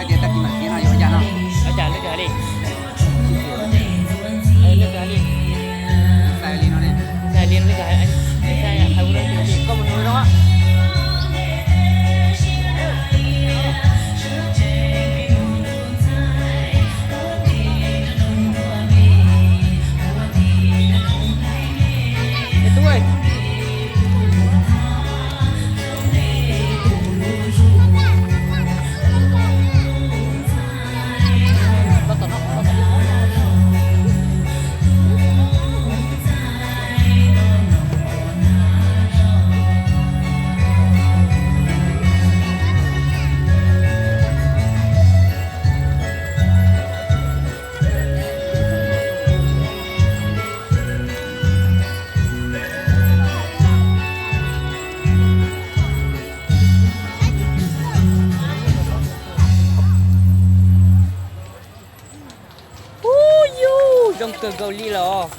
Tias tag kis mam xiab no yuav ua cas no? Ua cas leej twg hais li? Leej twg hais li? Xav li no ne. Xav li no leej twg hais? Xav hais ua rau koj mus nug no. Ub, yus zoo kawg nkaus li los.